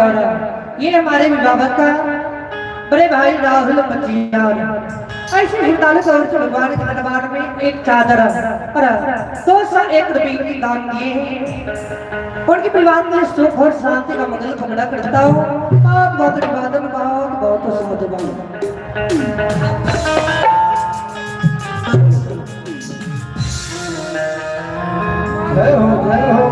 और ये हमारे अभिभावक का बड़े भाई राहुल पंजियार ऐसे श्रद्धालु गौर से भगवान के दरबार में एक चादर और 201 रुपये की दान दिए हैं। उनके परिवार में सुख और शांति का मंगल कामना करता हूँ। बहुत बहुत अभिवादन, बहुत बहुत साधुवाद। जय हो, जय हो।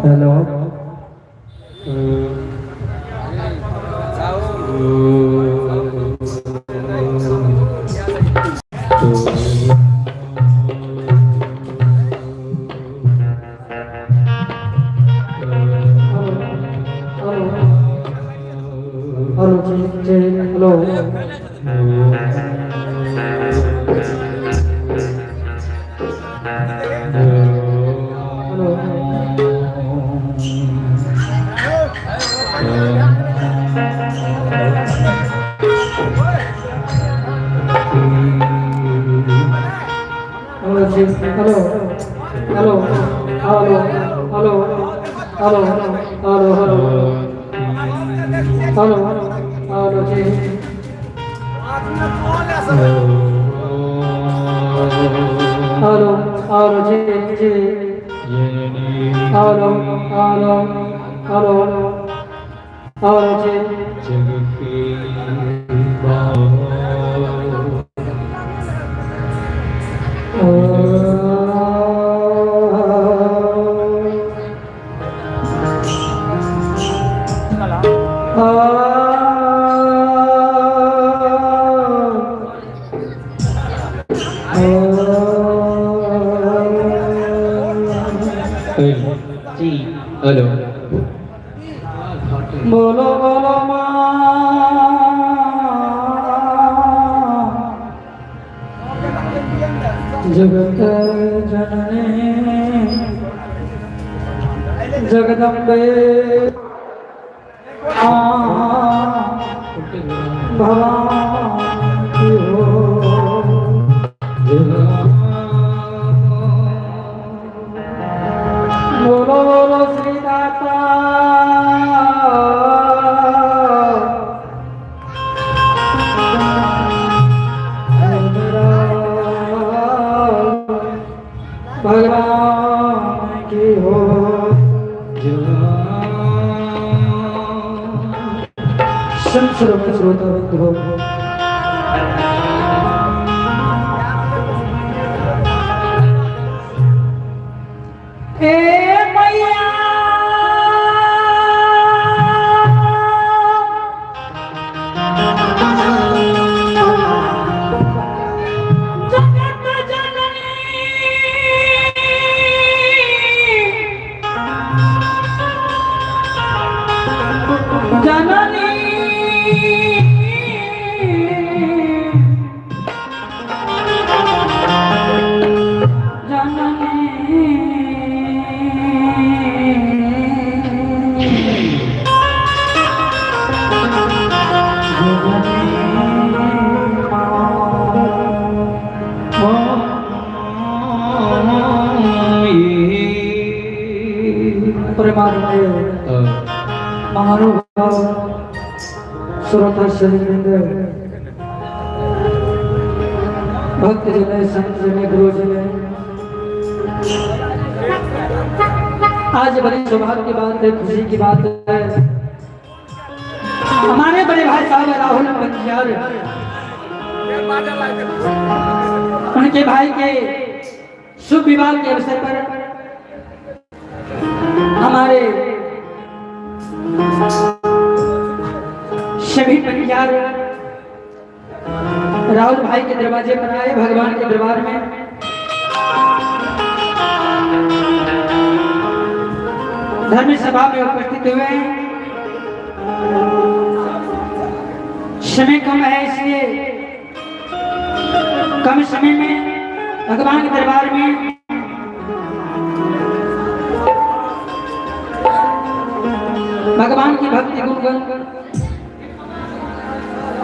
हेलो। हेलो जी, हेलो। हेलो। हेलो जी, hello hello hello hello hello hello hello hello hello जी। हेलो हेलो जी जी, हेलो हेलो हेलो हेलो जी। जग की जी। हेलो। बोलो बोलो माँ जगत जननी जगदम्बे भवानी हो। बोलो बोलो श्री दाता भगवान की हो। संत श्रोता बंधु, ए मैया, जगत जननी जननी जननी प्रेमानंद महानुभाव श्रोता श्रीवृंद, भक्तजन, संतजन, गुरुजन, आज बड़ी सौभाग्य की बात है, खुशी की बात है। हमारे बड़े भाई साहब राहुल पंजियार, उनके भाई के शुभ विवाह के अवसर पर हमारे सभी पंजियार राहुल भाई के दरवाजे पर आए, भगवान के दरबार में धर्म सभा में उपस्थित हुए। समय कम है, इसलिए कम समय में भगवान के दरबार में भगवान की भक्ति गुणगान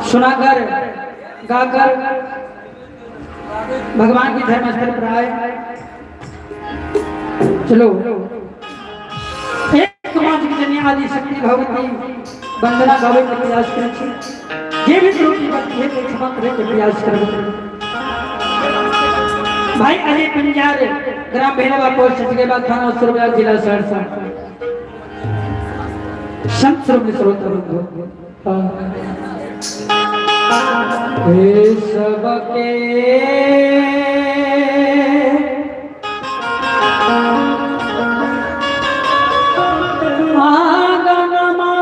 सुनाकर गाकर भगवान की धर्मस्थल पर आए। चलो एक माँ जननी आदि शक्ति भगवती वंदना गावे के प्रयास करै छी। जे भी त्रुटि बनती है तो क्षमा करे के प्रयास करबै। भाई अजय पंजार, ग्राम भैरवा, पोस्ट सचगेबा, थाना सुरबिया, जिला सहरसा। संत श्रोमणी श्रोता बंधु, हे सबके आंगनमा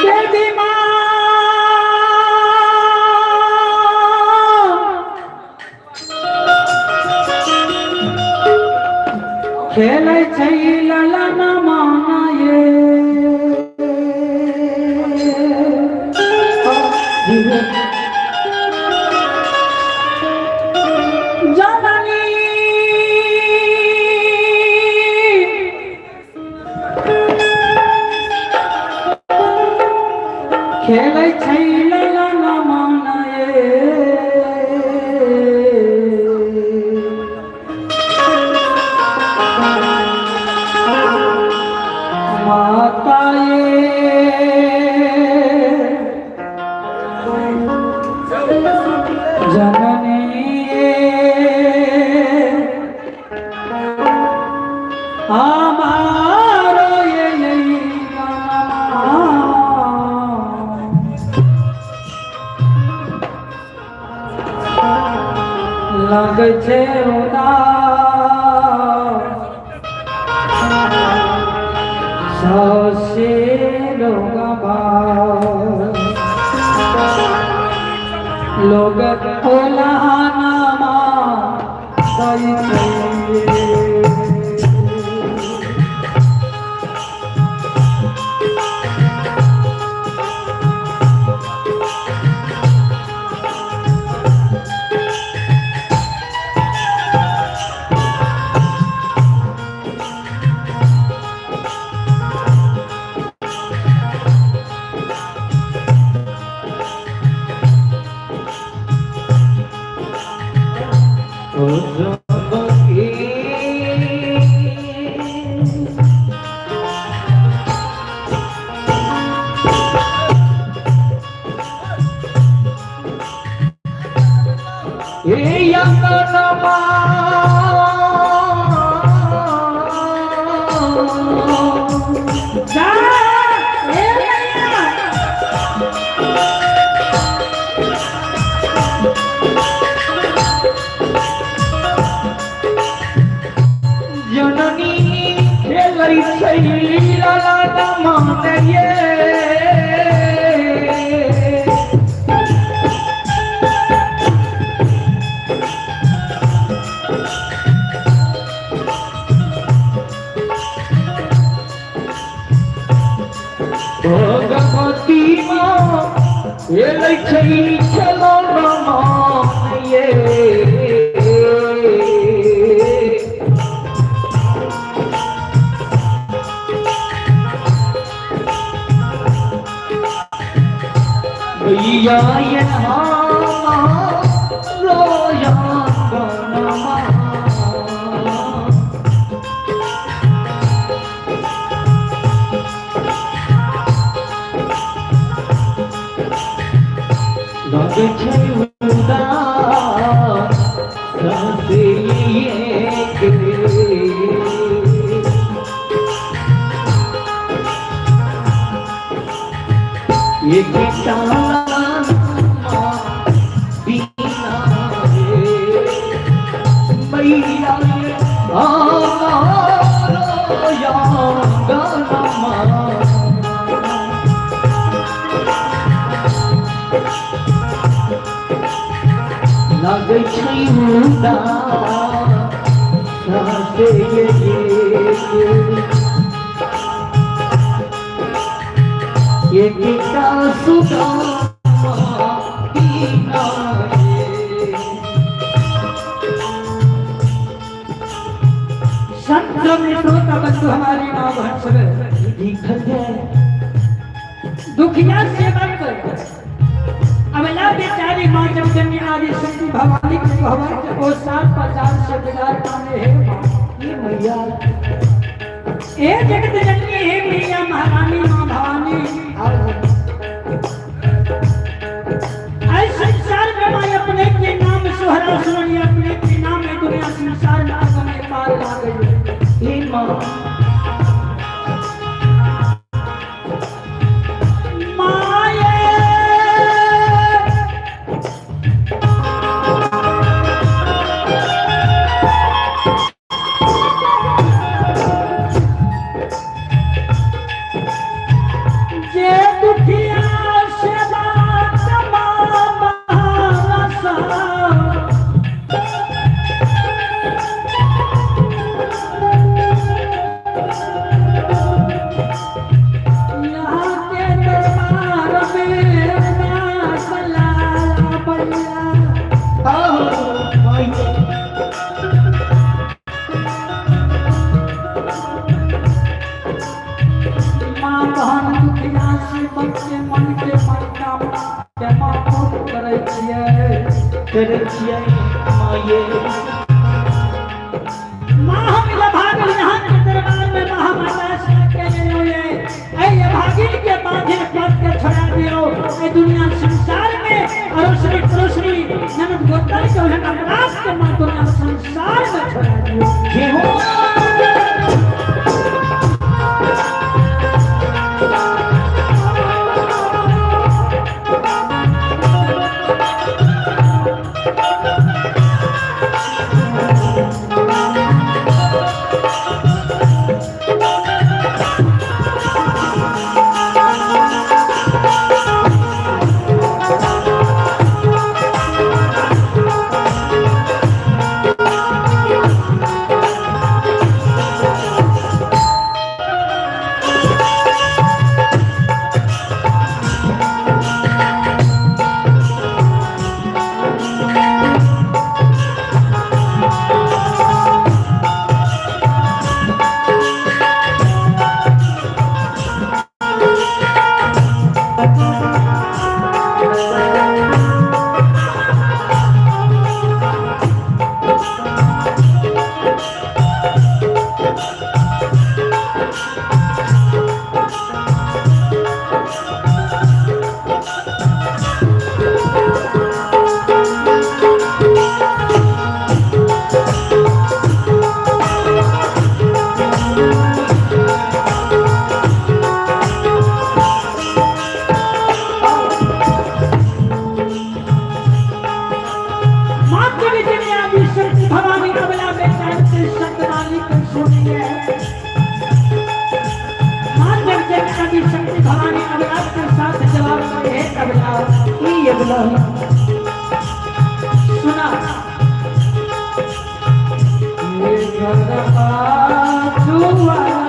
देवी माँ खेलै छै ललन माना ये। जननी खेलै छै ललन माना ये। माता ये जननी ये हमारो ये लगै छै उदास सौसे लोग लोग ओलानामा दै छै। ओ सबके हे अंगनमा जा ए मैया। जननी खेलै छै ललन मान ये। भगवती माँ खेलै छै खेलौना मान ये। मैया ये रोया गनमा लगै छै उदास सौंसे के। एक बिना मैया रोया गनमा लगै छै उदास सौंसे एकटा सुदामा बिना रे। श्रोत श्रोता बंधु हमारी माँ बहन सब लिखल जाय। दुखिया सेवा कर अबला बेचारी माँ जगदम्बी आदि शक्ति भवानी के भवन के ओ सात पचास से बिगाड़ पाने हे माँ। हे मैया। हे जगत जननी, हे मैया महारानी माँ भवानी, ऐ संसार में माँ अपने के नाम सोहरा सुनी, अपने के नाम में दुनिया संसार में आगमे पार ला गई। हे माँ। माये जे दुखिया सेवा कमा महारसा, यहाँ के दरबार में नाच लाला बल्ला। आहो माये। माँ बहन दुखिया से बच्चे मन के मनोकामना के माँ पूर्ण करै छियै। करै छियै माये। माँ हम भागिल यहाँ के दरबार में महामाता से के लेलो ये ऐ ये भागिल के बांधे पद के छोड़ा दियो, ऐ दुनिया संसार में अरोसरी पड़ोसरी ननद गोतर के उन्हें अपराध के माँ दुनिया संसार में छोड़ा दियो। हे हो। मातृ विजय आदि शक्ति भवानी कमला बेचारे के संतरानी को सुनिए। माँ जगजन आदि शक्ति भवानी अबला के साथ जवाब करे हे अबला। हे अबला। सुना ये गरबा जुआना।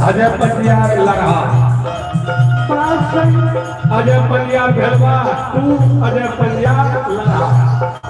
अजय पटियार लगा, अजय पटियार भेलवा, तू अजय पटियार लगा।